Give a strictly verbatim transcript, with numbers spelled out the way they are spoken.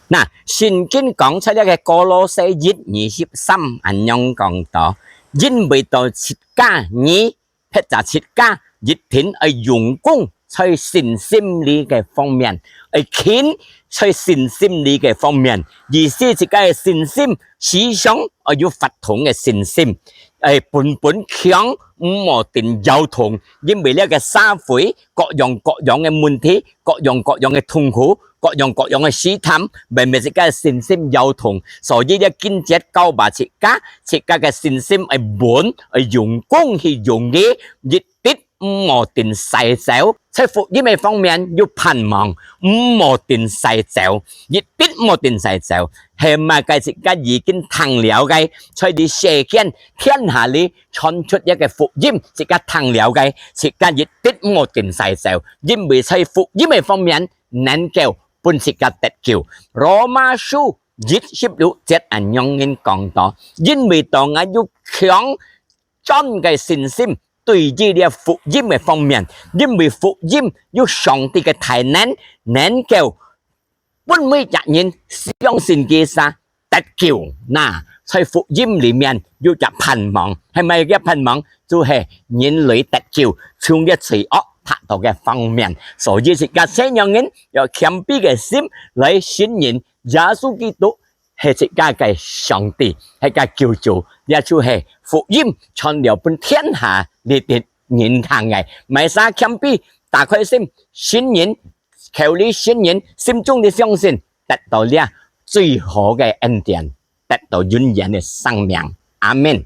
那聖經講出這个歌羅西一二十三恁樣講到，因為到自家你，或者自家一定愛用功在信心裡个方面，愛勤在信心裡个方面，意思自家个信心時常愛有發動个信心，愛本本強，毋好定搖動，因為這个社會各樣各樣个問題，各樣各樣个痛苦，各樣各樣个試探，會使自家个信心搖動。所以這經節教導自家，自家个信心愛穩，愛用功去用佢，一直毋好定徙走。在福音个方面有盼望，毋好定徙走，一直毋好定徙走。係麼个自家已經聽了个，在這世間天下裡傳出一个福音，自家聽了个，自家一直毋好定徙走，因為在福音个方面， 能夠分自家得救。羅馬書一十六節恁樣講到，因為到𠊎有強壯个信心，對於這福音个方面，因為福音有上帝个大能，能夠分每隻人相信佢儕 得救。那，在福音裡面有隻盼望，係麼个盼望？就係人類得救，從這罪惡得到个方面。所以自家世上人愛謙卑个心來承認耶穌基督係自家个上帝，係个救主，也就係福音傳了分天下裡个人聽个。麼儕謙卑，打開心，承認，口裡承認，心中裡相信， 得到這最好个恩典，得到永遠个生命。阿們。